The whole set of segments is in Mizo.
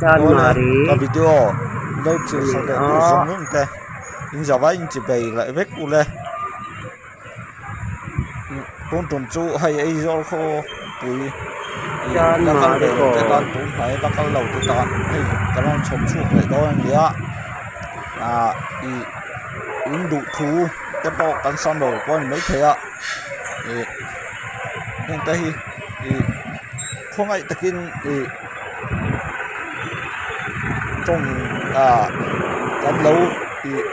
Awle Chanmari ka video lo thlir a ni sak leh a. tu zawng zawng te in zavai in chi bei leh vek ule tun tum chu hei Aizawl khawpui ih la kal Chanmari ve lo te kawn. tan tun hnai la kal lo te tan hei ka rawn chhawp chhuak leh dawn a ni a ah ih in duh thu te pawh kan sam lo pawh a ni maithei a ih heng te hi ih khawngaih takin ih tawng ah kan lo ih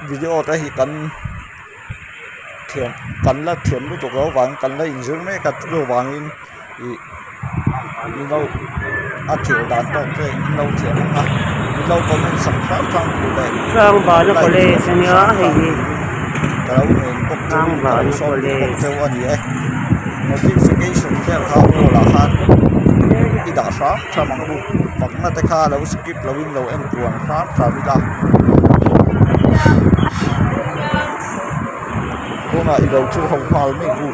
video te hi kan thiam kan la thiam lutuk loh avangin kan la inzir mek a chuvangin ih min lo a thil dan tawk te in lo thiam ang a min lo comment sak hram hram tur leh Sangbana like college sak ania hram hei hram hi turin ka lo ngen bawk cheu in ka lo Sangbana sawm duh bawk college cheu a ni e notification vel kha all ah khan i dah hram hram ang u fakna te kha lo skip lo in lo en kual hram hram ila tunah i lo thil ho nghal mek u.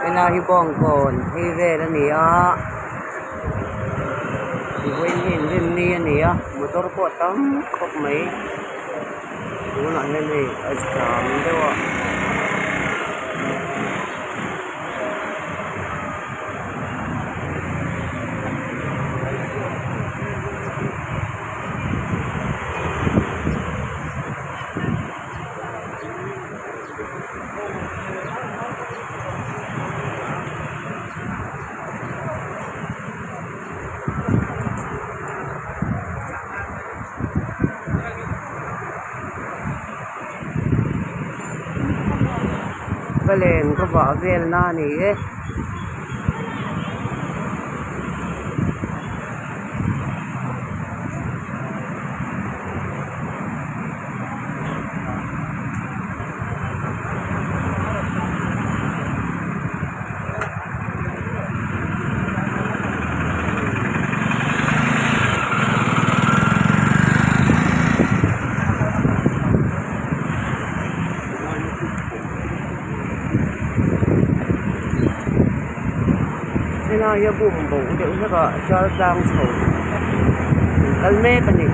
Helai hi bawngkawn phei vel a ni a vawiin hi inrinni a ni a motor pawh a tam khawp mai. Tunah hian hei a zam deuh a. Ka len ka vah vel na a ni e. Helai hi a bum bo deuh hlek a char tlang chho an kal mek a ni.